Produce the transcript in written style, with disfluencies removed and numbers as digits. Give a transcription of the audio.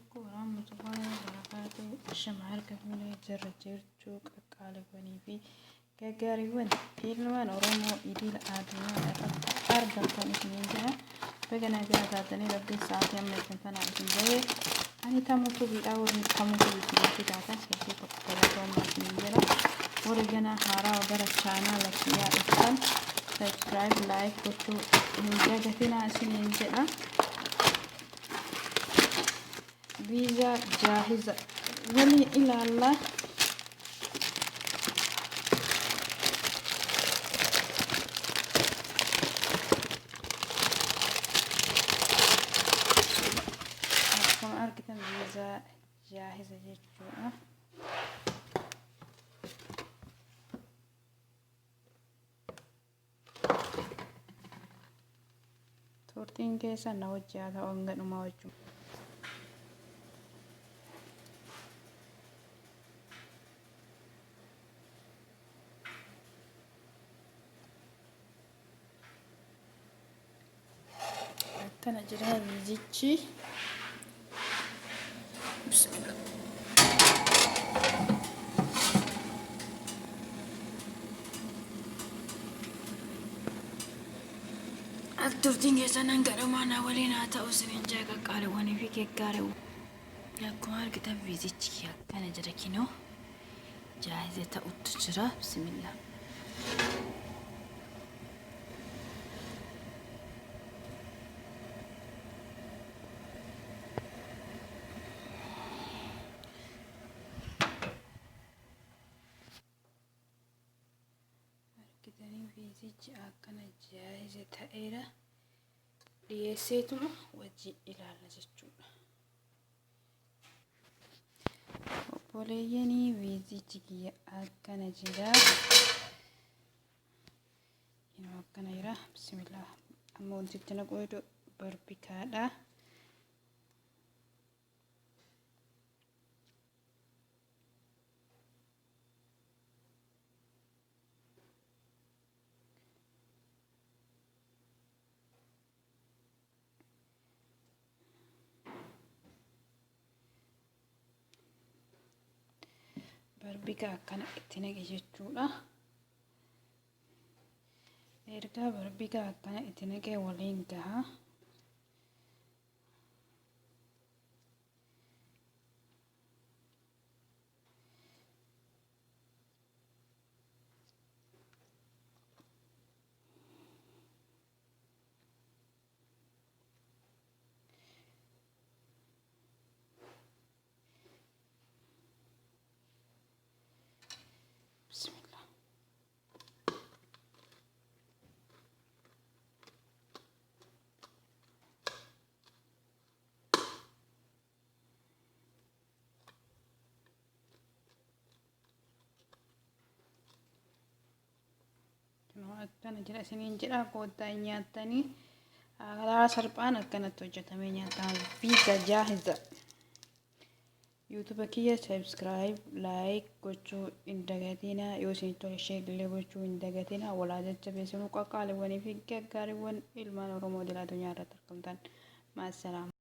alaikum warahmatullahi wabarakatuh. Ashama harka fuunee jirra jirtuu qaqqaaliwwanii fi gaggaariiwwan ilmaan Oromoo idil addunyaa irratti argamtan isiniin jedha. Baga nagaa taatanii rabbiin sa'aatii amma isin tanaa isin ga'e. Ani tamuu tubiidha warri tamuu tubiitti maatii taatan hedduu tokko galatoomaa isiniin jedha. Warri ganaa haaraa gara chaanaala kiyyaa dhuftan subscribe like gochuu hin dagatinaa isiniin jedha. Viizaa jaahiza waliin ilaalla. Akkuma argitan viizaa jaahiza jechuudha. Turtiin keessan na wajji haa ta'u hanga dhumaa wajjuma. Akkana jira viizichi. Bismillah. Turtiin keessan hanga dhumaa na waliin haa ta'u isiniin jaa qaqqaaliiwwanii fi geggaariiwwan. Akkuma argitan viizichi akkana jira kinoo jaahiza ta'utu jira. Bismillah. Argitanii viizichi akkana jaahiza ta'eera. Dhiyeesseetuma wajjin ilaalla jechuudha. Obboleeyyanii viizichi kiyya akkana jira. Inuu akkana jira. Bismillah. Amma wanti itti naqu barbikaadha. Barbika akkana itti naqe jechuudha. Ergaa barbika akkana itti naqee waliin gaha. Bismillah. Akkana jira isiniin jedha koottaa hin nyaattanii karaa salphaan akkanatti hojjetamee nyaatama. Pizza jaahiza. YouTube kiyya subscribe like gochuu hin dagatina yoo isin tole share illee gochuu hin dagatina walaa jajjabeessinuu qaqqaaliiwwanii fi gaggaariiwwan ilmaan Oromoo idil addunyaa irratti argamtan. Maasalaam.